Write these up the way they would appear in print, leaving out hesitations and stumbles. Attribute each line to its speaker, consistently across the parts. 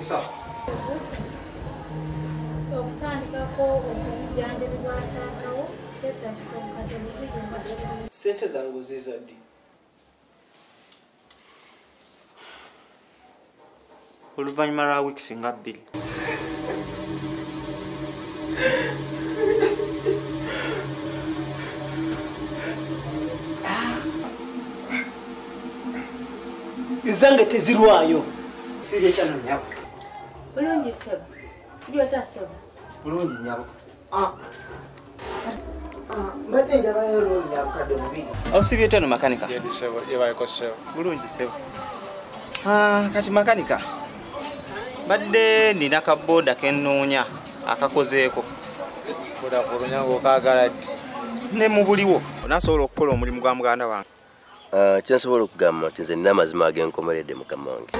Speaker 1: Musawo.
Speaker 2: Okutandikako obujjanjabi bwa taatawo kyetaagisa obukadde 200.
Speaker 1: Ssente zange ozizza ddi?
Speaker 3: Oluvannyuma lwa wiiki nga 2.
Speaker 1: Zange tezirwayo. Sibye kyano nnyabo.
Speaker 2: Bulungi ssebo. Sibye otya ssebo?
Speaker 1: Bulungi nnyabo. Mbadde njagalayo looni ya bukadde 2.
Speaker 3: Osibye otya no makanika?
Speaker 4: Yedi ssebo, yebaleko ssebo.
Speaker 3: Bulungi ssebo. Kati makanika. Mbadde nina kabooda ke nnoonya akakozeeko.
Speaker 4: Boda kulunya ng'okaagala ddi?
Speaker 3: Ne mu buliwo. Onaasobola okukola omulimu gwa muganda wange.
Speaker 5: Kyensobola okugamba nti nze nina amazima ag'enkomeredde mukama wange.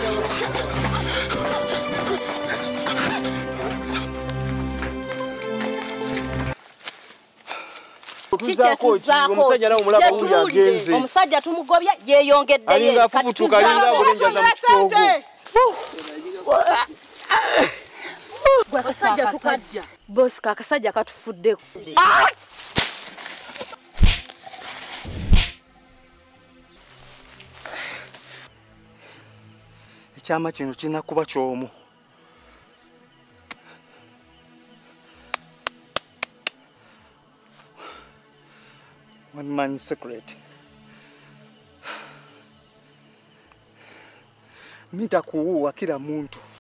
Speaker 6: Omusajja tumugobya yeeyongeddeyo. Kati tuzaako. Akasajja tukajja. Bosco akasajja katufuddeko.
Speaker 3: Ekyama kino kirina kuba ky'omu. One man's secret. Nitakuua kila muntu.